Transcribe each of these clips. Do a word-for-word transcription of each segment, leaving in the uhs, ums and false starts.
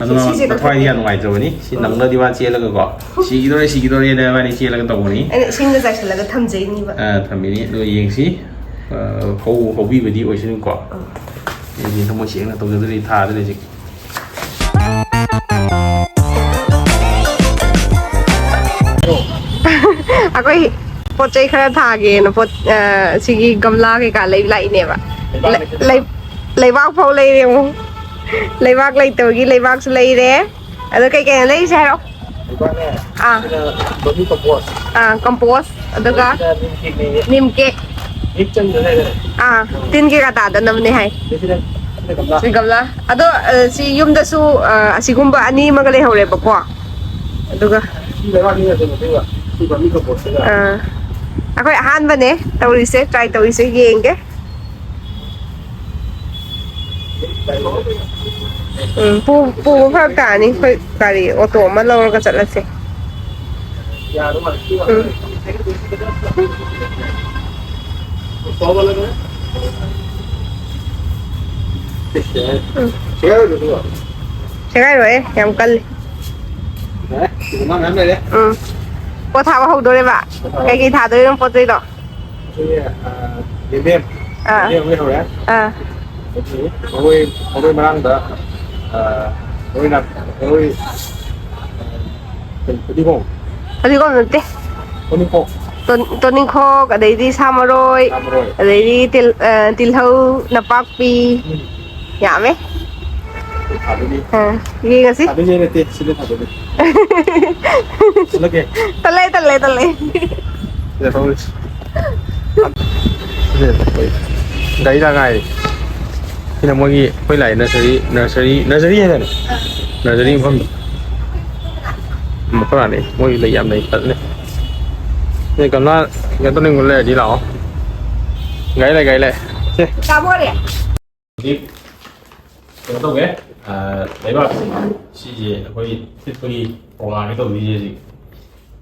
ꯑꯗꯨꯅ ꯁꯤꯁꯦ ꯃꯊ꯭ꯋꯥꯏꯗꯤ ꯌꯥꯝ ꯅꯨꯡꯉꯥꯏꯇꯕꯅꯤ꯫ ꯁꯤ ꯎꯝ꯫ ꯅꯪꯅꯗꯤ ꯃꯥ ꯆꯦꯜꯂꯒꯀꯣ, "ꯁꯤꯈꯤꯗꯣꯔꯦ, ꯁꯤꯈꯤꯗꯣꯔꯦꯅ" ꯃꯥꯅꯤ ꯆꯦꯜꯂꯒ ꯇꯧꯕꯅꯤ꯫ ꯑꯩꯅ ꯏꯁꯤꯡꯗ ꯆꯥꯏꯁꯤꯜꯂꯒ ꯊꯝꯖꯩꯅꯤꯕ꯫ ꯑ, ꯊꯝꯃꯤꯅꯤ꯫ ꯑꯗꯣ ꯌꯦꯡꯁꯤ꯫ ꯑ, ꯍꯧ-, ꯍꯧꯕꯤꯕꯗꯤ ꯑꯣꯏꯁꯅꯨꯀꯣ꯫ ꯎꯝ꯫ ꯑꯩꯗꯤ ꯊꯃꯣꯏ ꯁꯦꯡꯅ ꯇꯧꯖꯗꯣꯔꯤ ꯊꯥꯗ ꯂꯩꯁꯤ꯫ ꯑꯩꯈꯣꯏ ꯄꯣꯠ ꯆꯩ ꯈꯔ ꯊꯥꯒꯦꯅ ꯄꯣꯠ, ꯑ, ꯁꯤꯒꯤ ꯒꯝꯂꯥ ꯀꯩꯀꯥ ꯂꯩꯕ ꯂꯥꯛꯏꯅꯦꯕ꯫ ꯂꯩ-, ꯂꯩ-, ꯂꯩꯕꯥꯛ ꯐꯥꯎ ꯂꯩꯔꯦ ꯑꯃꯨꯛ꯫ ꯂꯩꯕꯥꯛ ꯂꯩꯇꯕꯒꯤ ꯂꯩꯕꯥꯛꯁꯨ ꯂꯩꯔꯦ꯫ ꯑꯗꯣ ꯀꯩ ꯀꯩꯅꯣ ꯂꯩꯔꯤꯁꯦ ꯍꯥꯏꯔꯛꯑꯣ꯫ ꯂꯩꯕꯥꯛꯅꯦ꯫ ꯑꯥ꯫ ꯁꯤꯅ ꯕꯔꯃꯤ ꯀꯝꯄꯣꯁ꯫ ꯑꯥ, ꯀꯝꯄꯣꯁ꯫ ꯑꯗꯨꯒ ꯁꯤꯅ ꯅꯤꯝ ꯀꯦꯛꯅꯦꯌꯦ꯫ ꯅꯤꯝ ꯀꯦꯛ꯫ ꯍꯦꯛ ꯆꯪꯗ ꯂꯩꯔꯦ꯫ ꯑꯥ, ꯇꯤꯟ ꯀꯩꯀꯥ ꯇꯥꯗꯅꯕꯅꯦ ꯍꯥꯏ꯫ ꯑꯗꯩ ꯁꯤꯅ, ꯁꯤꯅ ꯒꯝꯂꯥ꯫ ꯁꯤ ꯒꯝꯂꯥ꯫ ꯑꯗꯣ, ꯑ, ꯁꯤ ꯌꯨꯝꯗꯁꯨ, ꯑ, ꯑꯁꯤꯒꯨꯝꯕ ꯑꯅꯤ ꯑꯃꯒ ꯂꯩꯍꯧꯔꯦꯕꯀꯣ꯫ ꯑꯗꯨꯒ ꯁꯤ ꯂꯩꯕꯥꯛꯅꯤ ꯅꯠꯇꯦ, ꯅꯠꯇꯦꯕ꯫ ꯁꯤ ꯕꯔꯃꯤ ꯀꯝꯄꯣꯁꯁꯤꯒ꯫ ꯑꯥ, ꯑꯩꯈꯣꯏ ꯑꯍꯥꯟꯕꯅꯦ ꯇꯧꯔꯤꯁꯦ, try ꯇꯧꯔꯤꯁꯦ, ꯌꯦꯡꯒꯦ꯫ ꯎꯝ, ꯄꯨ-, ꯄꯨꯕ ꯐꯔꯛ ꯇꯥꯔꯅꯤ꯫ ꯑꯩꯈꯣꯏ ꯒꯥꯔꯤ, ꯑꯣꯇꯣ ꯑꯃ ꯂꯧꯔꯒ ꯆꯠꯂꯁꯦ꯫ ꯎꯝ꯫ ꯎꯝ꯫ ꯁꯦꯒꯥꯏꯔꯣꯏꯍꯦ, ꯌꯥꯝ ꯀꯜꯂꯤ꯫ ꯎꯝ꯫ ꯄꯣꯠ ꯊꯥꯕ ꯍꯧꯗꯣꯔꯦꯕ꯫ ꯀꯩꯀꯩ ꯊꯥꯗꯣꯏꯅꯣ ꯄꯣꯠ ꯆꯩꯗꯣ? ꯑꯩꯈꯣꯏꯒꯤ, ꯑ, ꯌꯦꯟꯗꯦꯝ꯫ ꯑꯥ꯫ ꯌꯦꯟꯗꯦꯝ ꯑꯃ ꯂꯩꯍꯧꯔꯦ꯫ ꯑꯥ꯫ ꯑꯗꯒꯤ ꯃꯔꯣꯏ, ꯃꯔꯣꯏ ꯃꯔꯥꯡꯗ, ꯑ, ꯃꯔꯣꯏ ꯅꯥ-, ꯃꯔꯣꯏ, ꯑ, ꯀꯔꯤ, ꯐꯗꯤꯒꯣꯝ꯫ ꯐꯗꯤꯒꯣꯝ ꯅꯠꯇꯦ꯫ ꯇꯣꯅꯤꯡꯈꯣꯛ꯫ ꯇꯣ-, ꯇꯣꯅꯤꯡꯈꯣꯛ, ꯑꯗꯩꯗꯤ ꯁꯥ ꯃꯔꯣꯏ, ꯁꯥ ꯃꯔꯣꯏ꯫ ꯑꯗꯩꯗꯤ ꯇꯤꯜ-, ꯑ, ꯇꯤꯜꯍꯧ, ꯅꯄꯥꯛꯄꯤ꯫ ꯎꯝ꯫ ꯌꯥꯝꯃꯦ꯫ ꯊꯥꯗꯣꯏꯅꯤ꯫ ꯑ, ꯌꯦꯡꯉꯁꯤ꯫ ꯊꯥꯗꯣꯏꯁꯦ ꯑꯩ ꯅꯠꯇꯦ, ꯁꯤꯗ ꯊꯥꯗꯣꯏꯅꯤ꯫ ꯆꯠꯂꯒꯦ꯫ ꯇꯜꯂꯦ, ꯇꯜꯂꯦ, ꯇꯜꯂꯦ꯫ ꯁꯤꯗ ꯊꯧꯔꯁꯤ꯫ ꯁꯤꯗ ꯑꯩꯈꯣꯏ ꯒꯥꯔꯤ ꯂꯥꯛ ꯉꯥꯏꯔꯤ꯫ ꯁꯤꯅ ꯃꯣꯏꯒꯤ, ꯑꯩꯈꯣꯏ ꯂꯥꯛꯑꯦ nursery, nursery, nursery ꯍꯥꯏꯗꯥꯏꯅꯦ? Nursery ꯃꯐꯝꯗꯣ꯫ ꯎꯝ, ꯑꯩꯈꯣꯏ ꯃꯥꯅꯦ꯫ ꯃꯣꯏꯒꯤ ꯂꯩ ꯌꯥꯝ ꯂꯩ, ꯐꯖꯅ꯫ ꯅꯣꯏ ꯒꯝꯂꯥ ꯀꯩꯅꯣ ꯇꯧꯅꯤꯡꯕ ꯂꯩꯔꯗꯤ ꯂꯥꯛꯑꯣ꯫ ꯒꯥꯔꯤ ꯂꯩ, ꯒꯥꯔꯤ ꯂꯩ꯫ ꯁꯦ꯫ ꯇꯥꯃꯣꯔꯦ꯫ ꯍꯧꯖꯤꯛ ꯀꯩꯅꯣ ꯇꯧꯒꯦ, ꯑ, ꯂꯩꯕꯥꯛꯁꯦ, ꯁꯤꯁꯦ ꯑꯩꯈꯣꯏ ꯊꯤꯠꯄꯒꯤ ꯄ꯭ꯔꯣꯒ꯭ꯔꯥꯝꯅꯦ ꯇꯧꯗꯣꯏꯁꯦ ꯍꯧꯖꯤꯛ꯫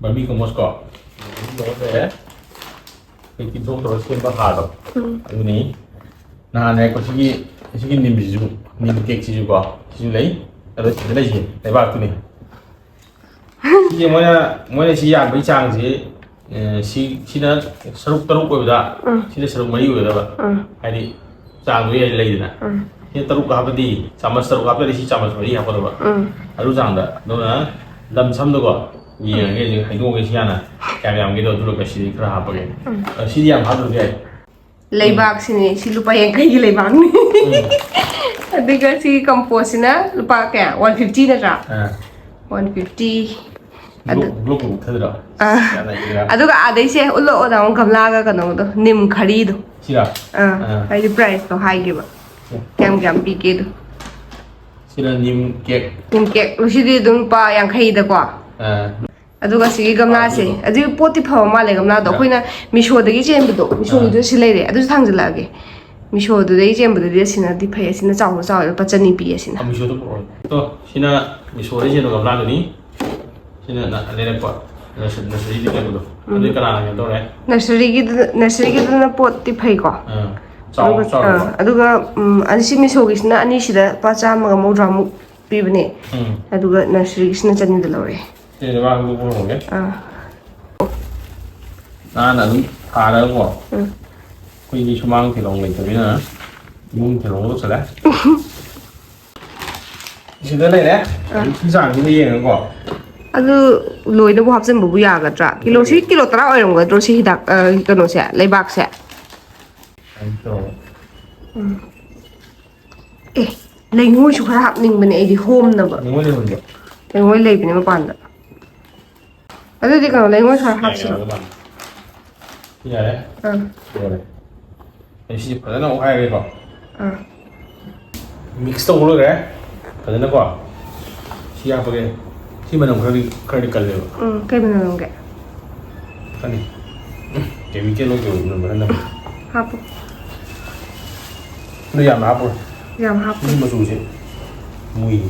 ꯕꯔꯃꯤ ꯀꯝꯄꯣꯁ ꯀꯣ, ꯑꯗꯨꯝ ꯇꯧꯔ ꯂꯩꯔꯦ꯫ ꯑꯩꯈꯣꯏ ꯇꯤꯡꯊꯣꯛ ꯇꯧꯔ ꯁꯦꯝꯕ ꯍꯥꯔꯗꯣ, ꯎꯝ꯫ ꯑꯗꯨꯅꯤ꯫ ꯅꯍꯥꯟꯅꯦ ꯑꯩꯈꯣꯏ ꯁꯤꯒꯤ, ꯁꯤꯒꯤ ꯅꯤꯝꯁꯤꯁꯨ, ꯅꯤꯝ ꯀꯦꯛꯁꯤꯁꯨ ꯀꯣ, ꯁꯤꯁꯨ ꯂꯩ꯫ ꯑꯗ ꯁꯤꯗ ꯂꯩꯁꯦ ꯂꯩꯕꯥꯛꯇꯨꯅꯤ꯫ ꯁꯤꯁꯦ ꯃꯣꯏꯅ ꯃꯣꯏꯅ ꯁꯤ ꯌꯥꯟꯕꯒꯤ ꯆꯥꯡꯁꯤ, ꯑꯦ, ꯁꯤ ꯁꯤꯅ ꯁꯔꯨꯛ ꯇꯔꯨꯛ ꯑꯣꯏꯕꯗ, ꯎꯝ꯫ ꯁꯤꯅ ꯁꯔꯨꯛ ꯃꯔꯤ ꯑꯣꯏꯒꯗꯕ꯫ ꯎꯝ꯫ ꯍꯥꯏꯗꯤ ꯆꯥꯡꯗꯣ ꯂꯩꯗꯅ꯫ ꯎꯝ꯫ ꯁꯤꯅ ꯇꯔꯨꯛ ꯍꯥꯞꯄꯗꯤ ꯆꯥꯃꯁ ꯇꯔꯨꯛ ꯍꯥꯞꯇ꯭ꯔꯗꯤ ꯁꯤ ꯆꯥꯃꯁ ꯃꯔꯤ ꯍꯥꯞꯀꯗꯕ꯫ ꯎꯝ꯫ ꯑꯗꯨ ꯆꯥꯡꯗ꯫ ꯑꯗꯨꯅ ꯂꯝ ꯁꯝꯗꯀꯣ ꯌꯦꯡꯉꯒꯦ, ꯍꯧꯖꯤꯛ ꯍꯩꯗꯣꯛꯑꯒꯦ ꯁꯤ ꯍꯥꯟꯅ ꯀꯌꯥꯝ ꯌꯥꯝꯒꯦꯗꯣ, ꯑꯗꯨꯒ ꯁꯤꯗꯤ ꯈꯔ ꯍꯥꯞꯄꯒꯦ꯫ ꯎꯝ꯫ ꯑ, ꯁꯤꯗꯤ ꯌꯥꯝ ꯍꯥꯞꯇ꯭ꯔꯁꯨ ꯌꯥꯏ꯫ ꯂꯩꯕꯥꯛꯁꯤꯅꯦ, ꯁꯤ ꯂꯨꯄꯥ ꯌꯥꯡꯈꯩꯒꯤ ꯂꯩꯕꯥꯛꯅꯤ꯫ ꯎꯝ꯫ ꯑꯗꯨꯒ ꯁꯤ ꯀꯝꯄꯣꯁꯁꯤꯅ ꯂꯨꯄꯥ ꯀꯌꯥ? ꯋꯥꯟ ꯐꯤꯐꯇꯤ ꯅꯠꯇ꯭ꯔꯥ? ꯑꯥ꯫ One fifty. ꯑꯗꯨ ꯒ꯭ꯂꯣ-, ꯒ꯭ꯂꯣ ꯀꯨꯝꯊꯗ꯭ꯔꯣ? ꯑꯥ꯫ ꯌꯥꯝꯅ ꯏꯪꯉꯦ꯫ ꯑꯗꯨꯒ ꯑꯥꯗꯩꯁꯦ ꯎꯠꯂꯛꯑꯣ, ꯅꯪ ꯒꯝꯂꯥꯒ ꯀꯩꯅꯣꯗꯣ, ꯅꯤꯝ ꯈꯔꯤꯗꯣ꯫ ꯁꯤꯔꯥ? ꯑꯥ, ꯑꯥ꯫ ꯍꯥꯏꯗꯤ priceꯇꯣ ꯍꯥꯏꯒꯦꯕ꯫ ꯁꯤ꯫ ꯀꯌꯥꯝ ꯀꯌꯥꯝ ꯄꯤꯒꯦꯗꯣ꯫ ꯁꯤꯅ ꯅꯤꯝ ꯀꯦꯛ꯫ ꯅꯤꯝ ꯀꯦꯛ꯫ ꯁꯤꯗꯤ ꯑꯗꯨꯝ ꯂꯨꯄꯥ ꯌꯥꯡꯈꯩꯗꯀꯣ꯫ ꯑꯥ꯫ ꯑꯗꯨꯒ ꯁꯤꯒꯤ ꯒꯝꯂꯥꯁꯦ, ꯑꯗꯨꯒ ꯑꯗꯨꯒꯤ ꯄꯣꯠꯇꯤ ꯐꯕ ꯃꯥꯜꯂꯦ, ꯒꯝꯂꯥꯗꯣ꯫ ꯑꯥ꯫ ꯑꯩꯈꯣꯏꯅ ꯃꯤꯁꯣꯗꯒꯤ ꯆꯦꯟꯕꯗꯣ, ꯃꯤꯁꯣꯒꯤꯗꯣ ꯑꯥ꯫ ꯁꯤ ꯂꯩꯔꯦ, ꯑꯗꯨꯁꯨ ꯊꯥꯡꯖꯜꯂꯛꯑꯒꯦ꯫ ꯃꯤꯁꯣꯗꯨꯗꯒꯤ ꯆꯦꯟꯕꯗꯨꯗꯤ ꯑꯁꯤꯅꯗꯤ ꯐꯩ, ꯑꯁꯤꯅ ꯆꯥꯎꯁꯨ ꯆꯥꯎꯋꯦ, ꯂꯨꯄꯥ ꯆꯅꯤ ꯄꯤ ꯑꯁꯤꯅ꯫ ꯑꯥ, ꯃꯤꯁꯣꯗ ꯄꯨꯔꯛꯑꯣ꯫ ꯇꯣ, ꯁꯤꯅ ꯃꯤꯁꯣꯗꯒꯤ ꯆꯦꯟꯕ ꯒꯝꯂꯥꯗꯨꯅꯤ꯫ ꯁꯤꯅ ꯅ-, ꯂꯩꯔꯛꯄ ꯅꯔꯁ-, ꯅꯔꯁꯔꯤꯗꯒꯤ ꯂꯩꯔꯛꯄꯗꯣ꯫ ꯎꯝ꯫ ꯑꯗꯨꯗꯤ ꯀꯅꯥꯅ ꯀꯩꯅꯣ ꯇꯧꯔꯦ? ꯅꯔꯁꯔꯤꯒꯤꯗꯨ-, ꯅꯔꯁꯔꯤꯒꯤꯗꯨꯅ ꯄꯣꯠꯇꯤ ꯐꯩꯀꯣ꯫ ꯑꯥ꯫ ꯆꯥꯎ-, ꯑꯗꯨꯒ, ꯆꯥꯎꯔꯕ? ꯑꯥ, ꯑꯗꯨꯒ, ꯎꯝ, ꯑꯁꯤ ꯃꯤꯁꯣꯒꯤꯁꯤꯅ ꯑꯅꯤꯁꯤꯗ ꯂꯨꯄꯥ ꯆꯥꯝꯃꯒ ꯃꯧꯗ꯭ꯔꯥꯃꯨꯛ ꯄꯤꯕꯅꯦ꯫ ꯎꯝ꯫ ꯑꯗꯨꯒ ꯅꯔꯁꯔꯤꯒꯤꯁꯤꯅ ꯆꯅꯤꯗ ꯂꯧꯔꯦ꯫ ꯁꯤꯗ ꯃꯥ ꯑꯗꯨ ꯄꯨꯔꯝꯃꯒꯦ꯫ ꯑꯥ꯫ ꯅꯥꯟꯅ ꯑꯗꯨꯝ ꯊꯥꯔꯒꯀꯣ꯫ ꯎꯝ꯫ ꯑꯩꯈꯣꯏꯒꯤ ꯁꯨꯃꯥꯡ ꯐꯤꯔꯣꯡ ꯂꯩꯇꯕꯅꯤꯅ ꯏꯃꯨꯡ ꯐꯤꯔꯣꯡ ꯂꯧꯁꯜꯂꯦ꯫ ꯁꯤꯗ ꯂꯩꯔꯦ꯫ ꯑꯥ꯫ ꯁꯤ ꯆꯥꯡꯁꯤꯗ ꯌꯦꯡꯉꯒꯀꯣ꯫ ꯑꯗꯨ ꯂꯣꯏꯅꯕꯨ ꯍꯥꯞꯆꯤꯟꯕꯕꯨ ꯌꯥꯒꯗ꯭ꯔꯥ? ꯀꯤꯂꯣꯁꯤ ꯀꯤꯂꯣ ꯇꯔꯥ ꯑꯣꯏꯔꯝꯒꯗ꯭ꯔꯣ ꯁꯤ ꯍꯤꯗꯥꯛ, ꯑ, ꯀꯩꯅꯣꯁꯦ, ꯂꯩꯕꯥꯛꯁꯦ? ꯑꯗꯨꯝ ꯇꯧꯔꯣ꯫ ꯎꯝ꯫ ꯑꯦ, ꯂꯩꯉꯣꯏꯁꯨ ꯈꯔ ꯍꯥꯞꯅꯤꯡꯕꯅꯦ ꯑꯩꯗꯤ ꯍꯣꯝꯅꯕ꯫ ꯂꯩꯉꯣꯏ ꯂꯩꯍꯟꯒꯦ꯫ ꯂꯩꯉꯣꯏ ꯂꯩꯕꯅꯦ ꯃꯄꯥꯟꯗ꯫ ꯑꯗꯨꯗꯤ ꯀꯩꯅꯣ, ꯂꯩꯉꯣꯏ ꯈꯔ ꯍꯥꯞꯁꯤꯔꯣ? ꯌꯥꯔꯦ꯫ ꯑꯥ꯫ ꯂꯣꯏꯔꯦ꯫ ꯑꯩ ꯁꯤꯁꯦ ꯐꯖꯅ ꯑꯃꯨꯛ ꯍꯥꯏꯔꯒꯦꯀꯣ꯫ ꯑꯥ꯫ Mix ꯇꯧꯕ ꯂꯣꯏꯈ꯭ꯔꯦ꯫ ꯐꯖꯅꯀꯣ꯫ ꯁꯤ ꯍꯥꯞꯄꯒꯦ꯫ ꯁꯤ ꯃꯅꯝ ꯈꯔꯗꯤ, ꯈꯔꯗꯤ ꯀꯜꯂꯦꯕ꯫ ꯎꯝ, ꯀꯩ ꯃꯅꯝ ꯅꯝꯒꯦ? ꯈꯪꯗꯦ꯫ ꯎꯝ, chemical ꯑꯣꯏ ꯀꯩ ꯑꯣꯏ ꯃꯅꯝ ꯈꯔ ꯅꯝꯃꯦ꯫ ꯍꯥꯞꯄꯨ꯫ ꯑꯗꯨ ꯌꯥꯝꯅ ꯍꯥꯞꯄꯣꯏ꯫ ꯌꯥꯝ ꯍꯥꯞꯄꯨ꯫ ꯁꯤ ꯃꯆꯨꯁꯦ ꯃꯨꯏ꯫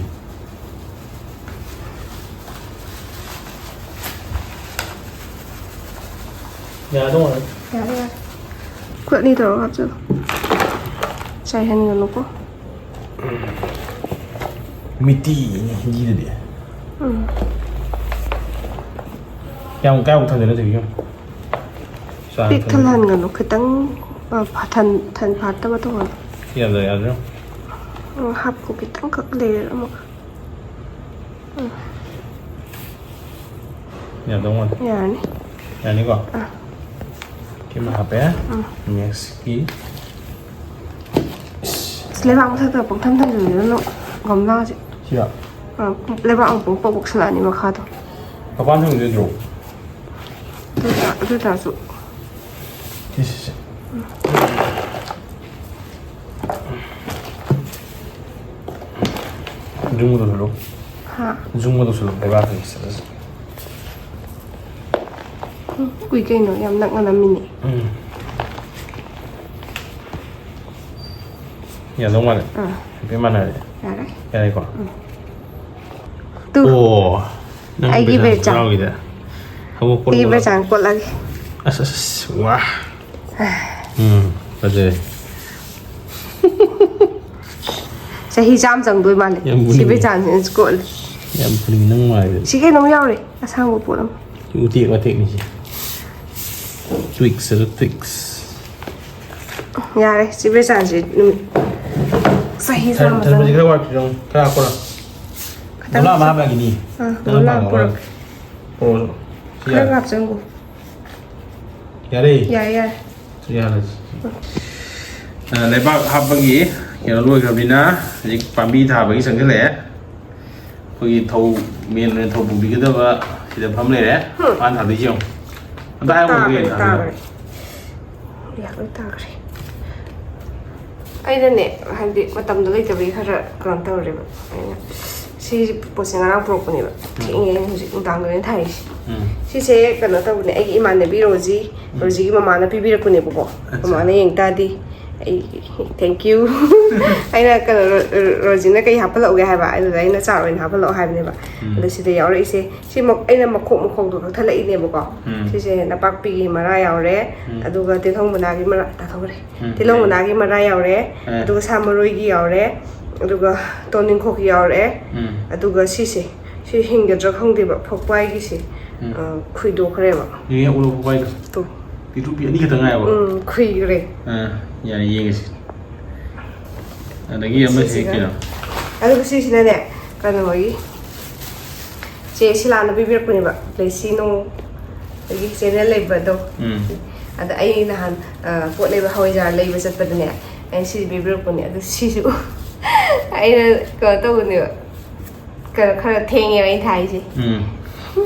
ꯌꯥꯗꯧ ꯃꯥꯜꯂꯦ꯫ ꯌꯥꯔꯦ, ꯌꯥꯔꯦ꯫ ꯈꯨꯠ ꯑꯅꯤ ꯇꯧꯔꯒ ꯍꯥꯞꯆꯤꯜꯂꯨ꯫ ꯆꯥꯏꯍꯟꯒꯅꯨꯀꯣ꯫ ꯃꯤꯇꯤꯅꯤ ꯍꯤꯟꯗꯤꯗꯗꯤ꯫ ꯎꯝ꯫ ꯀꯌꯥꯝ ꯀꯌꯥꯃꯨꯛ ꯊꯟꯗꯣꯏꯅꯣ ꯁꯤꯒꯤ ꯌꯨꯝ? ꯆꯥ ꯄꯤꯛ ꯊꯟ- ꯊꯜꯍꯟꯒꯅꯨ, ꯈꯤꯇꯪ ꯑ, ꯐꯥ- ꯊꯟ ꯊꯟ ꯐꯥꯠꯇꯕ ꯇꯧꯍꯜꯂꯣ꯫ ꯌꯥꯗ꯭ꯔꯥ ꯌꯥꯗ꯭ꯔꯥ? ꯎꯝ, ꯍꯥꯞꯈꯣ, ꯈꯤꯇꯪꯈꯛ ꯂꯩꯔꯦ ꯑꯃꯨꯛ꯫ ꯌꯥꯗꯧ ꯃꯥꯜꯂꯦ꯫ ꯌꯥꯔꯅꯤ꯫ ꯌꯥꯅꯤꯀꯣ? ꯑꯥ꯫ ꯁꯤꯃ ꯍꯥꯞꯄꯦ꯫ ꯎꯝ꯫ ꯅꯦꯛꯁꯀꯤ ꯑꯁ, ꯂꯩꯕꯥꯛ ꯃꯊꯛꯇ ꯄꯪꯊꯝ ꯊꯝꯖꯤꯜꯂꯨꯔꯅꯨ ꯒꯝꯂꯥꯁꯦ꯫ ꯁꯤꯔ꯫ ꯑꯥ, ꯂꯩꯕꯥꯛ ꯑꯃꯨꯛ ꯄꯣꯛ ꯄꯣꯛꯁꯜꯂꯛꯑꯅꯤ ꯃꯈꯥꯗꯣ꯫ ꯃꯄꯥꯟ ꯊꯝꯈꯤꯗꯣꯏ ꯅꯠꯇ꯭ꯔꯣ? ꯑꯗꯨ ꯑꯣꯏꯇꯥ- ꯑꯗꯨ ꯑꯣꯏꯇꯥꯔꯁꯨ ꯁꯤ, ꯁꯤ, ꯁꯤ꯫ ꯖꯨꯝꯒ ꯇꯧꯁꯜꯂꯨ꯫ ꯍꯥ꯫ ꯖꯨꯝꯒ ꯇꯧꯁꯜꯂꯨ, ꯂꯩꯕꯥꯛꯇ ꯆꯠꯂꯁꯤ꯫ ꯎꯏ ꯀꯩꯅꯣ, ꯌꯥꯝ ꯅꯛꯅ ꯅꯝꯃꯤꯅꯦ꯫ ꯎꯝ꯫ ꯌꯥꯗꯧ ꯃꯥꯜꯂꯦ꯫ ꯑꯥ꯫ ꯍꯥꯏꯐꯦꯠ ꯃꯥꯟꯅꯔꯦ꯫ ꯌꯥꯔꯦ꯫ ꯌꯥꯔꯦꯀꯣ? ꯇꯨ꯫ ꯑꯣ꯫ ꯅꯪ ꯑꯩꯒꯤ ꯄꯩꯁꯥ ꯕꯦꯆꯥ꯫ ꯌꯥꯎꯈꯤꯗ꯫ ꯍꯧꯒꯠ ꯀꯣꯜ ꯑꯩꯒꯤ ꯀꯣꯜꯂ꯫ ꯕꯦꯆꯥꯡ ꯀꯣꯠꯂꯒꯦ꯫ ꯑꯁ ꯑꯁ ꯑꯁ ꯋꯥ꯫ ꯎꯝ ꯐꯖꯩ꯫ ꯆꯍꯤ ꯆꯥꯝ ꯆꯪꯗꯣꯏ ꯃꯥꯜꯂꯦ꯫ ꯌꯥꯝ ꯎꯅꯤꯡꯉꯦ꯫ ꯁꯤ ꯕꯦꯆꯥꯡꯁꯤꯅ ꯀꯣꯠꯂꯦ꯫ ꯌꯥꯝ ꯐꯨꯅꯤꯡ ꯅꯪ ꯃꯥꯏꯗꯨꯗꯤ꯫ ꯁꯤ ꯀꯩꯅꯣꯝ ꯌꯥꯎꯔꯦ꯫ ꯑꯁꯥꯡꯕ ꯄꯣꯠ ꯑꯃ꯫ ꯎꯇꯦꯛ ꯋꯥꯇꯦꯛꯅꯤꯁꯦ꯫ ꯇ꯭ꯋꯤꯛꯁ ꯑꯗꯨ ꯇ꯭ꯋꯤꯛꯁ꯫ ꯌꯥꯔꯦ꯫ ꯁꯤ ꯕꯦꯆꯥꯡꯁꯤ ꯅꯨꯃꯤꯠ ꯆꯍꯤ ꯆꯥꯝꯃ ꯊꯔꯃꯁꯤ ꯆꯪ- ꯈꯔ ꯋꯥꯠꯈꯤꯗ꯭ꯔꯣ? ꯈꯔ ꯍꯥꯞꯄꯣꯔꯣ? ꯈꯤꯇꯪ ꯒꯝꯂꯥ ꯑꯃ ꯍꯥꯞꯄꯒꯤꯅꯤ꯫ ꯑꯥ, ꯅꯪ ꯒꯝꯂꯥ ꯑꯄꯥꯝꯕ ꯄꯨꯔꯛꯀꯦ꯫ ꯄꯣꯔꯛꯑꯣ꯫ ꯁꯤ ꯈꯔ ꯌꯥꯔꯦ꯫ ꯍꯥꯞꯆꯤꯟꯈꯣ꯫ ꯌꯥꯔꯦ꯫ ꯌꯥꯔꯦ, ꯌꯥꯔꯦ꯫ ꯁꯤ ꯌꯥꯔꯦ꯫ ꯑ, ꯂꯩꯕꯥꯛ ꯍꯥꯞꯄꯒꯤ ꯀꯩꯅꯣ ꯂꯣꯏꯈ꯭ꯔꯕꯅꯤꯅ ꯍꯧꯖꯤꯛ ꯄꯥꯝꯕꯤ ꯊꯥꯕꯒꯤ ꯆꯪꯁꯤꯜꯂꯛꯑꯦ꯫ ꯑꯩꯈꯣꯏꯒꯤ ꯊꯧ ꯃꯦꯟ ꯑꯣꯏꯅ ꯊꯧ ꯄꯨꯕꯤꯒꯗꯕ ꯁꯤꯗ ꯐꯝ ꯂꯩꯔꯦ꯫ ꯃꯥꯅ ꯊꯥꯗꯣꯏꯁꯦ ꯌꯦꯡꯉꯣ꯫ ꯑꯝꯇ ꯍꯥꯏꯔꯝꯃꯣ ꯇꯥꯈ꯭ꯔꯦ, ꯀꯩꯅꯣ ꯊꯥꯗꯣꯏꯅꯣ? ꯇꯥꯈ꯭ꯔꯦ꯫ ꯌꯥ, ꯂꯣꯏ ꯇꯥꯈ꯭ꯔꯦ꯫ ꯑꯩꯅꯅꯦ, ꯍꯥꯏꯕꯗꯤ ꯃꯇꯝꯗꯣ ꯂꯩꯇꯕꯒꯤ ꯈꯔ ꯀꯩꯅꯣ ꯇꯧꯔꯦꯕ꯫ ꯑꯩꯅ ꯁꯤ ꯄꯣꯠꯁꯦ ꯉꯔꯥꯡ ꯄꯨꯔꯛꯄꯅꯦꯕ꯫ ꯊꯦꯡꯉꯦ, ꯑꯩꯅ ꯍꯧꯖꯤꯛ ꯅꯨꯡꯗꯥꯡꯗꯅꯦ ꯊꯥꯏꯁꯦ꯫ ꯎꯝ꯫ ꯁꯤꯁꯦ ꯀꯩꯅꯣ ꯇꯧꯕꯅꯦ, ꯑꯩꯒꯤ ꯏꯃꯥꯟꯅꯕꯤ ꯔꯣꯖꯤ, ꯔꯣꯖꯤꯒꯤ ꯃꯃꯥꯅ ꯄꯤꯕꯤꯔꯛꯄꯅꯦꯕꯀꯣ꯫ ꯑꯠꯆꯥ꯫ ꯃꯃꯥꯅ ꯌꯦꯡ ꯇꯥꯔꯗꯤ ꯑꯩ thank you꯫ ꯑꯩꯅ ꯀꯩꯅꯣ, ꯔꯣ-, ꯔꯣꯖꯤꯅ ꯀꯩ ꯍꯥꯞꯄꯜꯂꯛꯎꯒꯦ ꯍꯥꯏꯕ, ꯑꯗꯨꯗ ꯑꯩꯅ ꯆꯥꯔ ꯑꯣꯏꯅ ꯍꯥꯞꯄꯜꯂꯛꯑꯣ ꯍꯥꯏꯕꯅꯦꯕ꯫ ꯎꯝ꯫ ꯑꯗꯣ ꯁꯤꯗ ꯌꯥꯎꯔꯛꯏꯁꯦ, ꯁꯤ ꯃ-, ꯑꯩꯅ ꯃꯈꯣꯛ ꯃꯈꯣꯛꯗꯣ ꯀꯛꯊꯠꯂꯛꯏꯅꯦꯕꯀꯣ꯫ ꯎꯝ꯫ ꯁꯤꯁꯦ ꯅꯄꯥꯛꯄꯤꯒꯤ ꯃꯔꯥ ꯌꯥꯎꯔꯦ, ꯎꯝ꯫ ꯑꯗꯨꯒ ꯇꯤꯜꯍꯧ ꯃꯅꯥꯒꯤ ꯃꯔꯥ, ꯇꯥꯊꯣꯛꯈ꯭ꯔꯦ꯫ ꯎꯝ꯫ ꯇꯤꯜꯍꯧ ꯃꯅꯥꯒꯤ ꯃꯔꯥ ꯌꯥꯎꯔꯦ, ꯑꯥ꯫ ꯑꯗꯨꯒ ꯁꯥ ꯃꯔꯣꯏꯒꯤ ꯌꯥꯎꯔꯦ, ꯑꯗꯨꯒ ꯇꯣꯅꯤꯡꯈꯣꯛ ꯌꯥꯎꯔꯛꯑꯦ꯫ ꯎꯝ ꯑꯗꯨꯒ ꯁꯤꯁꯦ, ꯁꯤ ꯍꯤꯡꯒꯗ꯭ꯔꯥ ꯈꯪꯗꯦꯕ, ꯐꯛꯄꯥꯏꯒꯤꯁꯦ꯫ ꯎꯝ꯫ ꯑ, ꯈꯨꯏꯗꯣꯛꯈ꯭ꯔꯦꯕ꯫ ꯌꯦꯡꯉꯦ, ꯎꯔꯣ ꯐꯛꯄꯥꯏꯗꯣ꯫ ꯇꯣ꯫ ꯄꯤꯛꯇ꯭ꯔꯨ ꯄꯤ, ꯑꯅꯤ ꯈꯛꯇ ꯉꯥꯏꯕ꯫ ꯎꯝ, ꯈꯨꯏꯈ꯭ꯔꯦ꯫ ꯑꯥ, ꯌꯥꯔꯦ, ꯌꯦꯡꯉꯁꯤ꯫ ꯑꯗꯒꯤ ꯑꯃꯁꯤ ꯁꯤꯁꯤꯒ꯫ ꯀꯩꯅꯣ? ꯑꯗꯨꯒ ꯁꯤꯁꯤꯅꯅꯦ, ꯀꯩꯅꯣꯒꯤ, ꯆꯦ ꯁꯤꯂꯥꯅ ꯄꯤꯕꯤꯔꯛꯄꯅꯦꯕ, ꯂꯩꯁꯤ ꯅꯣꯡ ꯑꯗꯒꯤ ꯆꯦꯅꯦꯜ ꯂꯩꯕꯗꯣ꯫ ꯎꯝ꯫ ꯑꯗ ꯑꯩ ꯅꯍꯥꯟ, ꯑ, ꯄꯣꯠ ꯂꯩꯕ, ꯍꯋꯥꯏꯖꯥꯔ ꯂꯩꯕ ꯆꯠꯄꯗꯅꯦ, ꯑꯩꯅ ꯁꯤꯁꯦ ꯄꯤꯕꯤꯔꯛꯄꯅꯦ꯫ ꯑꯗꯨ ꯁꯤꯁꯨ ꯑꯩꯅ ꯀꯩꯅꯣ ꯇꯧꯕꯅꯦꯕ, ꯈꯔ, ꯈꯔ ꯊꯦꯡꯉꯦꯕ ꯑꯩ ꯊꯥꯏꯁꯦ꯫ ꯎꯝ꯫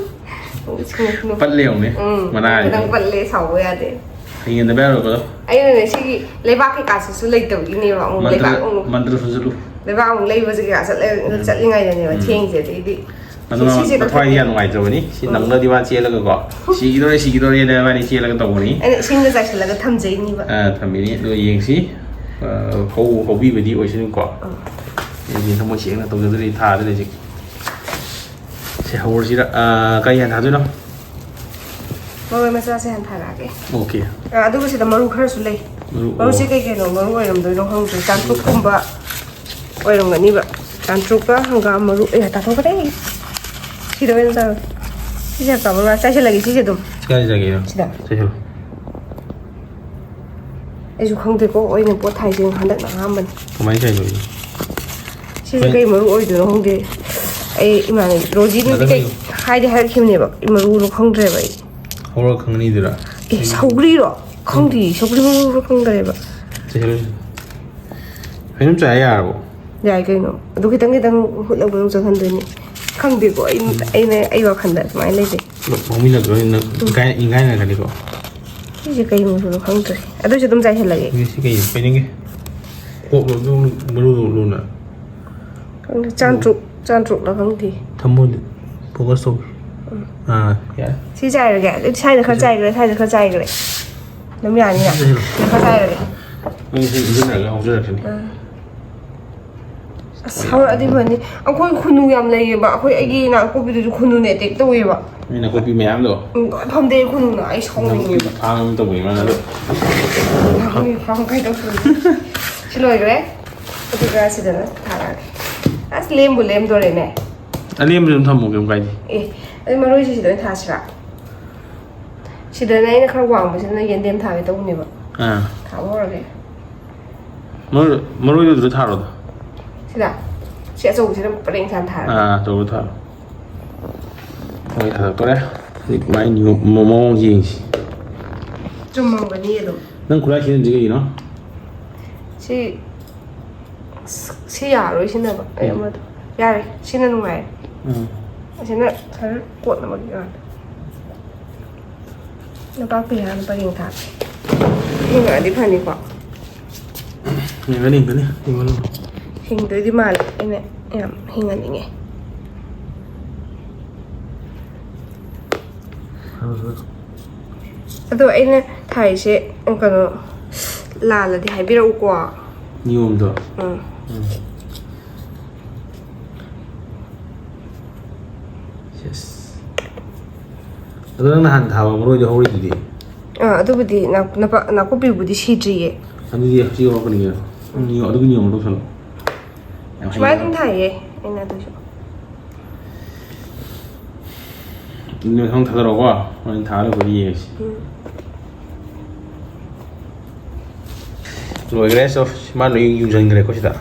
ꯎꯝ꯫ ꯄꯠꯂꯦ ꯌꯦꯡꯉꯨꯅꯦ, ꯎꯝ, ꯃꯅꯥꯁꯦ꯫ ꯈꯤꯇꯪ ꯄꯠꯂꯦ, ꯁꯥꯎꯕ ꯌꯥꯗꯦ꯫ ꯍꯌꯦꯡꯗ ꯌꯥꯔꯣꯏꯀꯣ? ꯑꯩꯅꯅꯦ, ꯁꯤꯒꯤ ꯂꯩꯕꯥꯛ ꯀꯩꯀꯥꯁꯤꯁꯨ ꯂꯩꯇꯕꯒꯤꯅꯦꯕ, ꯑꯃꯨꯛ ꯃꯟꯇ꯭ꯔ, ꯂꯩꯕꯥꯛ ꯑꯃꯨꯛ, ꯃꯟꯇ꯭ꯔ ꯁꯣꯟꯖꯜꯂꯨ꯫ ꯂꯩꯕꯥꯛ ꯑꯃꯨꯛ ꯂꯩꯕꯁꯦ ꯀꯩꯀꯥ ꯆꯠꯂ-, ꯆꯠꯂꯤꯉꯩꯗꯅꯦꯕ ꯎꯝ꯫ ꯊꯦꯡꯁꯦ꯫ ꯑꯗꯩꯗꯤ ꯑꯗꯨ ꯃꯥ ꯁꯤꯁꯦ ꯃꯊ꯭ꯋꯥꯏꯗꯤ ꯌꯥꯝ ꯅꯨꯡꯉꯥꯏꯇ꯭ꯔꯕꯅꯤ꯫ ꯁꯤ ꯎꯝ꯫ ꯅꯪꯅꯗꯤ ꯃꯥ ꯆꯦꯜꯂꯒꯀꯣ, "ꯁꯤꯈꯤꯗꯣꯔꯦ, ꯁꯤꯈꯤꯗꯣꯔꯦꯅ" ꯃꯥꯅꯤ ꯆꯦꯜꯂꯒ ꯇꯧꯕꯅꯤ꯫ ꯑꯩꯅ ꯏꯁꯤꯡꯗ ꯆꯥꯏꯁꯤꯜꯂꯒ ꯊꯝꯖꯩꯅꯦꯕ꯫ ꯑ, ꯊꯝꯃꯤꯅꯤ꯫ ꯑꯗꯣ ꯌꯦꯡꯁꯤ꯫ ꯑ, ꯍꯧ-, ꯍꯧꯕꯤꯕꯗꯤ ꯑꯣꯏꯁꯅꯨꯀꯣ꯫ ꯎꯝ꯫ ꯑꯩꯗꯤ ꯊꯃꯣꯏ ꯁꯦꯡꯅ ꯇꯧꯖꯗꯣꯔꯤ, ꯊꯥꯗꯣꯔꯤ ꯍꯧꯖꯤꯛ꯫ ꯁꯤ ꯍꯧꯔꯁꯤꯔ? ꯑ, ꯀꯔꯤ ꯍꯥꯟꯅ ꯊꯥꯗꯣꯏꯅꯣ? ꯃꯔꯣꯏ ꯃꯆꯥꯁꯦ ꯍꯥꯟꯅ ꯊꯥꯔꯛꯑꯒꯦ꯫ ꯑꯣꯀꯦ꯫ ꯑ, ꯑꯗꯨꯒ ꯁꯤꯗ ꯃꯔꯨ ꯈꯔꯁꯨ ꯂꯩ꯫ ꯃꯔꯨ, ꯃꯔꯨꯁꯦ ꯑꯣ꯫ ꯀꯩ ꯀꯩꯅꯣ ꯃꯔꯨ ꯑꯣꯏꯔꯝꯗꯣꯏꯅꯣ ꯈꯪꯗ꯭ꯔꯦ꯫ ꯆꯥꯝꯐꯨꯠꯀꯨꯝꯕ ꯑꯣꯏꯔꯝꯒꯅꯤꯕ꯫ ꯆꯥꯝꯐꯨꯠꯀ ꯍꯪꯒꯥꯝ ꯃꯔꯨ꯫ ꯑꯦ, ꯇꯥꯊꯣꯛꯈ꯭ꯔꯦ꯫ ꯁꯤꯗ ꯑꯣꯏꯅ ꯆꯥꯔꯣ꯫ ꯁꯤꯁꯦ ꯍꯥꯞꯄ ꯑꯃ ꯆꯥꯏꯁꯤꯜꯂꯒꯦ, ꯁꯤꯁꯦ ꯑꯗꯨꯝ꯫ ꯀꯥꯏꯗ ꯆꯥꯒꯦꯅꯣ? ꯁꯤꯗ꯫ ꯆꯥꯏꯁꯤꯜꯂꯨ꯫ ꯑꯩꯁꯨ ꯈꯪꯗꯦꯀꯣ, ꯑꯩꯅ ꯄꯣꯠ ꯊꯥꯏꯁꯦ ꯍꯟꯗꯛꯅ ꯑꯍꯥꯟꯕꯅꯤ꯫ ꯀꯃꯥꯏꯅ ꯆꯥꯏꯅꯣ? ꯁꯤꯁꯦ ꯀꯩ ꯃꯔꯨ ꯑꯣꯏꯗꯣꯏꯅꯣ ꯈꯪꯗꯦ꯫ ꯑꯩ ꯏꯃꯥꯟꯅꯕꯤ ꯔꯣꯖꯤꯅꯗꯤ ꯀꯩ ꯍꯥꯏꯗꯤ ꯍꯥꯏꯔꯛꯈꯤꯕꯅꯦꯕ, ꯃꯔꯨꯗꯣ ꯈꯪꯗ꯭ꯔꯦꯕ ꯑꯩ꯫ ꯍꯧꯔꯒ ꯈꯪꯅꯤꯗꯨꯔꯥ? ꯑꯦ, ꯁꯧꯒ꯭ꯔꯤꯔꯣ? ꯈꯪꯗꯦ, ꯁꯧꯒ꯭ꯔꯤ ꯃꯔꯨꯔꯣ ꯈꯪꯗ꯭ꯔꯦꯕ꯫ ꯆꯥꯏꯁꯤꯜꯂꯨ꯫ ꯀꯩꯅꯣꯝ ꯆꯥꯏ ꯌꯥꯔꯕꯣ? ꯌꯥꯏ ꯀꯩꯅꯣ꯫ ꯑꯗꯨ ꯈꯤꯇꯪ ꯈꯤꯇꯪ ꯍꯨꯠꯂ ꯍꯨꯠꯂ ꯆꯪꯍꯟꯗꯣꯏꯅꯤ꯫ ꯈꯪꯗꯦꯀꯣ, ꯑꯩ, ꯑꯩꯅ, ꯑꯩ ꯋꯥꯈꯜꯗ ꯁꯨꯃꯥꯏꯅ ꯂꯩꯖꯩ꯫ ꯄꯨꯂꯞ ꯍꯧꯃꯤꯟꯅꯗꯣꯏꯅꯤ, ꯅꯪ ꯏꯟꯒꯥꯏ-, ꯏꯟꯒꯥꯏꯅꯔꯛꯀꯅꯤꯀꯣ꯫ ꯁꯤꯁꯦ ꯀꯩ ꯃꯔꯨꯅꯣ ꯈꯪꯗ꯭ꯔꯦ꯫ ꯑꯗꯨꯁꯨ ꯑꯗꯨꯝ ꯆꯥꯏꯁꯤꯜꯂꯒꯦ꯫ ꯁꯤ ꯀꯩ, ꯀꯩꯅꯣꯒꯤ? ꯀꯣꯛꯂꯣ, ꯑꯗꯨ ꯃꯔꯨ ꯂꯨꯅ? ꯈꯪꯗꯦ, ꯆꯥꯟꯇ꯭ꯔꯨꯛ, ꯆꯥꯟꯇ꯭ꯔꯨꯛꯂ ꯈꯪꯗꯦ꯫ ꯊꯝꯃꯣ, focus ꯇꯧꯒꯦ꯫ ꯑꯥ, ꯌꯥꯔꯦ꯫ ꯁꯤ ꯆꯥꯏꯔꯒꯦ꯫ ꯑꯗꯨꯗꯤ ꯁ꯭ꯋꯥꯏꯗ ꯈꯔ ꯆꯥꯏꯈ꯭ꯔꯦ, ꯁ꯭ꯋꯥꯏꯗ ꯈꯔ ꯆꯥꯏꯈ꯭ꯔꯦ꯫ ꯑꯗꯨꯝ ꯌꯥꯅꯤꯅ? ꯁꯤꯗ ꯆꯥꯏꯁꯤꯜꯂꯣ꯫ ꯁꯤ ꯈꯔ ꯆꯥꯏꯔꯒꯦ꯫ ꯅꯪ ꯁꯤ ꯏꯟꯁꯤꯟꯅꯔꯒ ꯍꯧꯖꯔꯛꯀꯅꯤ꯫ ꯑꯥ꯫ ꯑꯁ, ꯍꯧꯔꯛꯑꯗꯤ ꯐꯅꯤ꯫ ꯑꯩꯈꯣꯏ ꯈꯨꯅꯨ ꯌꯥꯝ ꯂꯩꯌꯦꯕ꯫ ꯑꯩꯈꯣꯏ, ꯑꯩꯒꯤ ꯅꯥꯀꯨꯞꯄꯤꯗꯨꯁꯨ ꯈꯨꯅꯨꯅ attack ꯇꯧꯋꯦꯕ꯫ ꯅꯣꯏ ꯅꯥꯀꯨꯞꯄꯤ ꯃꯌꯥꯝꯗꯣ? ꯎꯝ, ꯂꯣꯏ ꯐꯝꯗꯦ ꯈꯨꯅꯨꯅ꯫ ꯑꯩ ꯁꯥꯎꯅꯤꯡꯉꯦꯕ꯫ ꯅꯥꯀꯨꯞꯄꯤ farm ꯑꯃ ꯇꯧꯕꯅꯤ ꯃꯥꯅ ꯑꯗꯣ꯫ ꯅꯥꯀꯨꯞꯄꯤ farm ꯀꯥꯏ ꯇꯧꯗꯣꯏꯅꯣ? ꯁꯤ ꯂꯣꯏꯈ꯭ꯔꯦ꯫ ꯑꯗꯨꯒ ꯁꯤꯗꯅ ꯂꯦꯝꯕꯨ ꯂꯦꯝꯗꯣꯔꯦꯅꯦ꯫ ꯑꯂꯦꯝꯕꯗ ꯑꯗꯨꯝ ꯊꯝꯃꯣ, ꯀꯩꯝ ꯀꯥꯏꯗꯦ꯫ ꯑꯦ, ꯑꯩ ꯃꯔꯣꯏꯁꯦ ꯁꯤꯗ ꯑꯣꯏꯅ ꯊꯥꯁꯤꯔꯥ? ꯁꯤꯗꯅ ꯑꯩꯅ ꯈꯔ ꯋꯥꯡꯕꯁꯤꯗꯅ ꯌꯦꯟꯗꯦꯝ ꯊꯥꯒꯦ ꯇꯧꯕꯅꯦꯕ꯫ ꯑꯥ꯫ ꯊꯥꯕ ꯍꯧꯔꯒꯦ꯫ ꯃꯔꯣꯏ ꯃꯔꯣꯏꯗꯨ ꯑꯗꯨꯗ ꯊꯥꯔꯣꯗ꯫ ꯁꯤꯗ? ꯁꯤ ꯑꯆꯧꯕꯁꯤꯅ ꯄꯔꯦꯡ ꯁꯥꯅ ꯊꯥꯔꯒꯦ꯫ ꯑꯥ, ꯑꯆꯧꯕꯗ ꯊꯥꯔꯣ꯫ ꯃꯣꯏ ꯊꯥꯗꯣꯛꯇꯣꯔꯦ꯫ ꯍꯧꯖꯤꯛ ꯃꯥꯏ ꯅꯤꯌꯣꯝ ꯃꯑꯣꯡꯁꯤ ꯌꯦꯡꯁꯤ꯫ ꯆꯨꯝꯃꯝꯒꯅꯤ ꯑꯗꯨꯝ꯫ ꯅꯪ ꯈꯨꯠꯂꯥꯏ ꯁꯤꯖꯤꯟꯅꯗ꯭ꯔꯤ ꯀꯩꯒꯤꯅꯣ? ꯁꯤ, ꯁꯤ ꯌꯥꯔꯣꯏ ꯁꯤꯟꯅꯕ꯫ ꯑꯩ ꯑꯃꯗꯣ꯫ ꯌꯥꯔꯦ꯫ ꯁꯤꯅ ꯅꯨꯡꯉꯥꯏꯔꯦ꯫ ꯎꯝ꯫ ꯑꯁꯤꯅ ꯈꯔ ꯀꯣꯠꯅꯕꯒꯤ ꯋꯥꯅꯤ꯫ ꯅꯄꯥꯛꯄꯤ ꯍꯥꯟꯅ ꯄꯔꯦꯡ ꯊꯥꯁꯦ꯫ ꯍꯤꯡꯉꯛꯑꯗꯤ ꯐꯅꯤꯀꯣ꯫ ꯌꯦꯡꯒꯅꯤ, ꯌꯦꯡꯒꯅꯤ꯫ ꯌꯦꯡꯒꯅꯤ꯫ ꯍꯤꯡꯗꯣꯏꯗꯤ ꯃꯥꯜꯂꯦ꯫ ꯑꯩꯅ ꯌꯥꯝ ꯍꯤꯡꯍꯟꯅꯤꯡꯉꯦ꯫ ꯑꯗꯣ ꯑꯩꯅ ꯊꯥꯏꯁꯦ ꯀꯩꯅꯣ ꯂꯥꯜꯂꯗꯤ ꯍꯥꯏꯕꯤꯔꯛꯎꯀꯣ꯫ ꯅꯤꯌꯣꯝꯗꯣ꯫ ꯎꯝ꯫ ꯎꯝ꯫ Yes꯫ ꯑꯗꯣ ꯅꯪ ꯅꯍꯥꯟ ꯊꯥꯕ ꯃꯔꯣꯏꯗꯣ ꯍꯧꯔꯤꯗꯨꯗꯤ? ꯑꯥ, ꯑꯗꯨꯕꯨꯗꯤ ꯅꯥ-, ꯅꯄꯥ-, ꯅꯥꯀꯨꯞꯄꯤꯕꯨꯗꯤ ꯁꯤꯗ꯭ꯔꯤꯌꯦ꯫ ꯑꯗꯨꯗꯤ ꯍꯧꯖꯤꯛ ꯍꯧꯔꯛꯄꯅꯤ ꯀꯩꯅꯣ꯫ ꯅꯪ ꯅꯤꯌꯣꯝ-, ꯑꯗꯨꯒꯤ ꯅꯤꯌꯣꯝ ꯑꯃ ꯇꯧꯁꯜꯂꯣ꯫ ꯌꯥꯝ ꯁꯨꯃꯥꯏꯅ ꯍꯩꯅ-, ꯑꯗꯨꯝ ꯊꯥꯏꯌꯦ ꯑꯩꯅ ꯑꯗꯨꯁꯨ꯫ ꯑꯗꯨꯗꯤ ꯃꯊꯪ ꯊꯥꯗꯔꯛꯑꯣꯀꯣ꯫ ꯍꯣꯔꯦꯟ ꯊꯥ ꯂꯣꯏꯕꯗ ꯌꯦꯡꯉꯁꯤ꯫ ꯎꯝ꯫ ꯂꯣꯏꯈ꯭ꯔꯦ꯫ So, ꯃꯥ ꯂꯣꯏ ꯌꯨꯡꯁꯤꯟꯈ꯭ꯔꯦꯀꯣ ꯁꯤꯗ꯫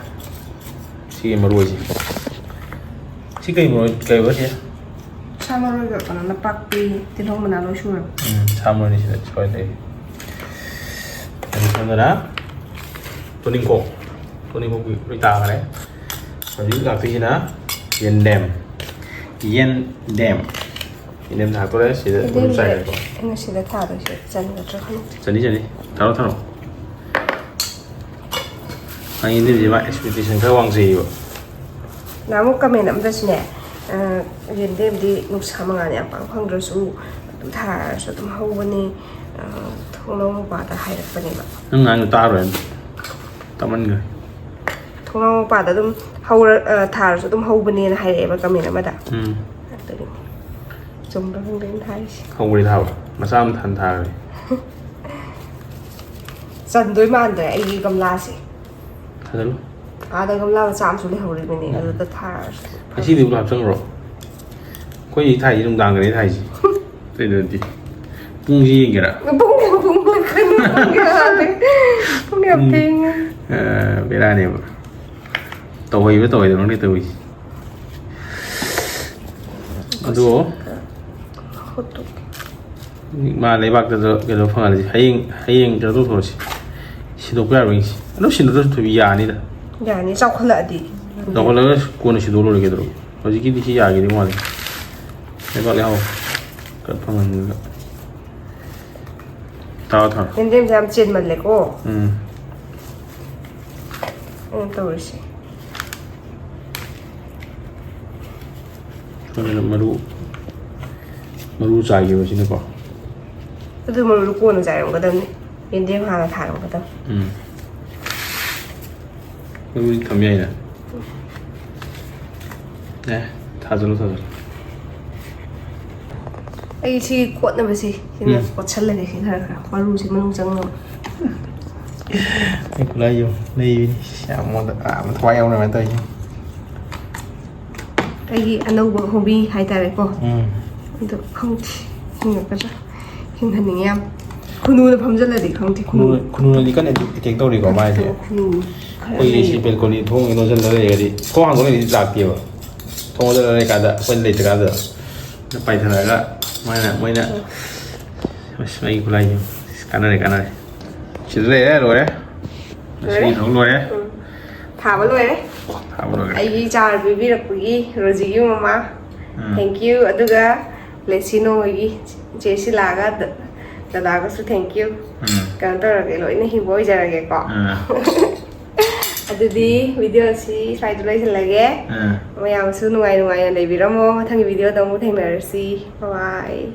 ꯁꯤꯒꯤ ꯃꯔꯣꯏꯁꯦ꯫ ꯁꯤ ꯀꯩ ꯃꯔꯣꯏ, ꯀꯩ ꯑꯣꯏꯕ ꯁꯤ? ꯁꯥ ꯃꯔꯣꯏꯒ ꯀꯩꯅꯣ ꯅꯄꯥꯛꯄꯤ, ꯇꯤꯜꯍꯧ ꯃꯅꯥ ꯂꯣꯏ ꯁꯨꯔꯕ꯫ ꯎꯝ, ꯁꯥ ꯃꯔꯣꯏꯅꯤ ꯁꯤꯗ ꯁꯣꯏ ꯂꯩ꯫ ꯑꯗꯨ ꯁꯣꯝꯗꯅ ꯇꯣꯅꯤꯡꯈꯣꯛ, ꯇꯣꯅꯤꯡꯈꯣꯛ ꯂꯣꯏ ꯇꯥꯈ꯭ꯔꯦ꯫ ꯍꯧꯖꯤꯛ ꯂꯥꯛꯇꯣꯏꯁꯤꯅ ꯌꯦꯟꯗꯦꯝ, ꯌꯦꯟꯗꯦꯝ, ꯌꯦꯟꯗꯦꯝ ꯊꯥꯛꯇꯣꯔꯦ꯫ ꯁꯤꯗ ꯑꯗꯨꯝ ꯆꯥꯏꯔꯦꯀꯣ꯫ ꯑꯩꯅ ꯁꯤꯗ ꯊꯥꯗꯣꯏꯁꯦ ꯆꯟꯒꯗ꯭ꯔꯥ ꯈꯪꯗꯦ꯫ ꯆꯅꯤ, ꯆꯅꯤ꯫ ꯊꯥꯔꯣ, ꯊꯥꯔꯣ꯫ ꯅꯪ ꯌꯦꯟꯗꯦꯝꯁꯦ ꯃꯥ expectation ꯈꯔ ꯋꯥꯡꯖꯩꯌꯦꯕ꯫ ꯅꯍꯥꯟꯃꯨꯛ comment ꯑꯃꯗꯁꯨꯅꯦ, ꯑ, ꯌꯦꯟꯗꯦꯝꯗꯤ ꯅꯨꯡꯁꯥ ꯃꯉꯥꯜ ꯌꯥꯝ ꯄꯥꯛ ꯐꯪꯗ꯭ꯔꯁꯨ ꯑꯗꯨꯝ ꯊꯥꯔꯁꯨ ꯑꯗꯨꯝ ꯍꯧꯕꯅꯤ, ꯑ, ꯊꯣꯡꯅꯥꯎ ꯃꯄꯥꯗ ꯍꯥꯏꯔꯛꯄꯅꯦꯕ꯫ ꯅꯪ ꯉꯥꯡꯗꯣ ꯇꯥꯔꯣꯏ꯫ ꯇꯞꯃꯟꯈ꯭ꯔꯦ꯫ ꯊꯣꯡꯅꯥꯎ ꯃꯄꯥꯗ ꯑꯗꯨꯝ ꯍꯧꯔ-, ꯑ, ꯊꯥꯔꯁꯨ ꯑꯗꯨꯝ ꯍꯧꯕꯅꯦꯅ ꯍꯥꯏꯔꯛꯑꯦꯕ comment ꯑꯃꯗ꯫ ꯎꯝ꯫ ꯑꯗꯨꯒꯤꯅꯤ꯫ ꯆꯨꯝꯕ꯭ꯔꯥ ꯈꯪꯗꯦ ꯑꯩꯅ ꯊꯥꯔꯤꯁꯦ꯫ ꯍꯧꯕꯗꯤ ꯊꯥꯕ꯫ ꯃꯆꯥ ꯑꯃ ꯊꯥꯟ ꯊꯥꯈ꯭ꯔꯦ꯫ ꯆꯟꯗꯣꯏ ꯃꯥꯟꯗ꯭ꯔꯦ ꯑꯩꯒꯤ ꯒꯝꯂꯥꯁꯦ꯫ ꯊꯥꯖꯜꯂꯨ꯫ ꯑꯥꯗ ꯒꯝꯂꯥ ꯃꯆꯥ ꯑꯃꯁꯨ ꯂꯩꯍꯧꯔꯤꯕꯅꯦ, ꯑꯗꯨꯗ ꯊꯥꯔꯁꯤ꯫ ꯉꯁꯤꯗꯤ ꯄꯨꯂꯞ ꯍꯥꯞꯆꯟꯈ꯭ꯔꯣ꯫ ꯑꯩꯈꯣꯏ ꯊꯥꯏꯁꯤ ꯅꯨꯡꯗꯥꯡꯗꯅꯦ ꯊꯥꯏꯁꯤ꯫ ꯑꯇꯩꯗ ꯅꯠꯇꯦ꯫ ꯄꯨꯡꯁꯤ ꯌꯦꯡꯒꯦꯔꯥ? ꯄꯨꯡ ꯀꯌꯥ? ꯄꯨꯡ ꯃꯥꯄꯟ, ꯄꯨꯡ ꯀꯌꯥ ꯇꯥꯔꯦ? ꯄꯨꯡ ꯌꯥꯝ ꯊꯦꯡꯉꯦ꯫ ꯑ, ꯕꯦꯔꯥꯅꯦꯕ꯫ ꯇꯧꯍꯩꯕ ꯇꯧꯍꯩꯗꯕ ꯈꯪꯗꯦ ꯇꯧꯔꯤꯁꯤ꯫ ꯑꯗꯣ ꯍꯣꯠꯇꯣꯛꯀꯦ꯫ ꯃꯥ ꯂꯩꯕꯥꯛꯇꯁꯨ ꯀꯩꯅꯣ ꯐꯪꯍꯜꯂꯁꯤ꯫ ꯍꯌꯦꯡ, ꯍꯌꯦꯡ ꯀꯩꯅꯣ ꯇꯧꯊꯣꯛꯑꯁꯤ꯫ ꯁꯤꯟꯗꯣꯛꯄ ꯌꯥꯔꯣꯏ ꯉꯁꯤ꯫ ꯑꯗꯨ ꯁꯤꯟꯗꯣꯛꯇ꯭ꯔꯁꯨ ꯊꯣꯏꯕꯤ ꯌꯥꯅꯤꯗ꯫ ꯌꯥꯅꯤ, ꯆꯥꯎꯈꯠꯂꯛꯑꯗꯤ꯫ ꯆꯥꯎꯈꯠꯂꯒ ꯀꯣꯟꯅ ꯁꯤꯟꯗꯣꯛ ꯂꯣꯏꯔꯦ ꯀꯩꯗꯧꯔꯒꯦ? ꯍꯧꯖꯤꯛꯀꯤꯗꯤ ꯁꯤ ꯌꯥꯒꯤꯗꯤ ꯃꯥꯜꯂꯦ꯫ ꯂꯩꯕꯥꯛ ꯂꯩꯍꯥꯎ ꯈꯔ ꯐꯪꯍꯟꯅꯤꯡꯕ꯫ ꯊꯥꯎ, ꯊꯥꯎ꯫ ꯌꯦꯟꯗꯦꯝꯁꯦ ꯌꯥꯝ ꯆꯦꯟꯃꯜꯂꯦꯀꯣ꯫ ꯎꯝ꯫ ꯑꯩꯅ ꯇꯧꯔꯤꯁꯦ꯫ ꯑꯗꯨꯅ ꯃꯔꯨ, ꯃꯔꯨ ꯆꯥꯏꯈꯤꯕꯁꯤꯅꯀꯣ꯫ ꯑꯗꯨ ꯃꯔꯨꯗꯨ ꯀꯣꯟꯅ ꯆꯥꯏꯔꯝꯒꯗꯕꯅꯤ꯫ ꯌꯦꯟꯗꯦꯝ ꯍꯥꯟꯅ ꯊꯥꯔꯝꯒꯗꯕꯅꯤ꯫ ꯎꯝ꯫ ꯃꯔꯨꯗꯤ ꯊꯝ ꯌꯥꯏꯅ꯫ ꯑꯦ, ꯊꯥꯖꯜꯂꯣ, ꯊꯥꯖꯜꯂꯣ꯫ ꯑꯩ ꯁꯤ ꯀꯣꯠꯅꯕꯁꯤ, ꯁꯤꯅ ꯎꯝ꯫ ꯀꯣꯠꯁꯜꯂꯒꯦ, ꯁꯤ ꯈꯔ ꯈꯔ꯫ ꯃꯔꯨꯁꯤ ꯃꯅꯨꯡ ꯆꯪꯅꯕ꯫ ꯑꯩ ꯈꯨꯠꯂꯥꯏ ꯌꯦꯡꯉꯨ, ꯂꯩꯕꯅꯤ꯫ ꯌꯥꯝ ꯃꯉꯣꯟꯗ, ꯑꯥ, ꯊꯋꯥꯏ ꯌꯥꯎꯅ ꯀꯃꯥꯏꯅ ꯇꯧꯔꯤꯅꯣ? ꯑꯩꯒꯤ ꯑꯅꯧꯕ ꯍꯣꯕꯤ ꯍꯥꯏꯇꯥꯔꯦꯀꯣ꯫ ꯎꯝ꯫ ꯑꯗꯣ ꯈꯪꯗꯦ, ꯍꯤꯡꯉꯛꯀꯗ꯭ꯔꯥ? ꯍꯤꯡꯍꯟꯅꯤꯡꯉꯦ ꯌꯥꯝ꯫ ꯈꯨꯅꯨꯅ ꯐꯝꯖꯜꯂꯗꯤ ꯈꯪꯗꯦ, ꯈꯨꯅꯨ꯫ ꯈꯨꯅꯨ-, ꯈꯨꯅꯨꯅꯗꯤ ꯀꯟꯅ ꯑꯦꯇꯦꯛ ꯇꯧꯔꯤꯀꯣ ꯃꯥꯏꯁꯦ꯫ ꯈꯨꯅꯨ ꯈꯔ ꯑꯩꯈꯣꯏꯒꯤ ꯁꯤ ꯂꯩꯌꯦ꯫ ꯕꯦꯜꯀꯣꯅꯤ ꯊꯣꯡ ꯂꯣꯟꯁꯤꯜꯂꯒ ꯂꯩꯔꯗꯤ, ꯊꯣꯡ ꯍꯥꯡꯗꯣꯛꯑ ꯂꯩꯔꯗꯤ ꯂꯥꯛꯇꯦꯕ꯫ ꯊꯣꯡ ꯂꯣꯟꯁꯤꯜꯂꯒ ꯂꯩꯔꯀꯥꯟꯗ, ꯑꯩꯈꯣꯏꯅ ꯂꯩꯇ꯭ꯔꯀꯥꯟꯗ ꯄꯥꯏꯊꯔꯛꯑꯒ ꯃꯣꯏꯅ, ꯃꯣꯏꯅ, ꯑꯁ, ꯑꯩꯒꯤ ꯈꯨꯠꯂꯥꯏꯁꯦ ꯀꯥꯟꯅꯔꯦ, ꯀꯥꯟꯅꯔꯦ꯫ ꯁꯤꯗ ꯂꯩꯔꯦ, ꯂꯣꯏꯔꯦ꯫ ꯉꯁꯤꯒꯤ ꯊꯕꯛ ꯂꯣꯏꯔꯦ꯫ ꯎꯝ꯫ ꯊꯥꯕ ꯂꯣꯏꯔꯦ꯫ ꯊꯥꯕ ꯂꯣꯏꯔꯦ꯫ ꯑꯩꯒꯤ ꯆꯥꯔ ꯄꯤꯕꯤꯔꯛꯄꯒꯤ ꯔꯣꯖꯤꯒꯤ ꯃꯃꯥ꯫ ꯎꯝ꯫ Thank you꯫ ꯑꯗꯨꯒ ꯂꯦꯁꯤꯅꯣ ꯍꯣꯏꯒꯤ ꯆꯦ ꯁꯤꯂꯥꯒ ꯗ-, ꯗꯗꯥꯒꯁꯨ thank you꯫ ꯎꯝ꯫ ꯀꯩꯅꯣ ꯇꯧꯔꯒꯦ, ꯂꯣꯏꯅ ꯍꯤꯡꯕ ꯑꯣꯏꯖꯔꯒꯦꯀꯣ꯫ ꯎꯝ꯫ ꯑꯗꯨꯗꯤ video ꯁꯤ ꯁ꯭ꯋꯥꯏꯗ ꯂꯣꯏꯁꯤꯜꯂꯒꯦ꯫ ꯎꯝ꯫ ꯃꯌꯥꯝꯁꯨ ꯅꯨꯡꯉꯥꯏ ꯅꯨꯡꯉꯥꯏꯅ ꯂꯩꯕꯤꯔꯝꯃꯣ꯫ ꯃꯊꯪꯒꯤ video ꯗ ꯑꯃꯨꯛ ꯊꯦꯡꯅꯔꯁꯤ꯫ Bye bye꯫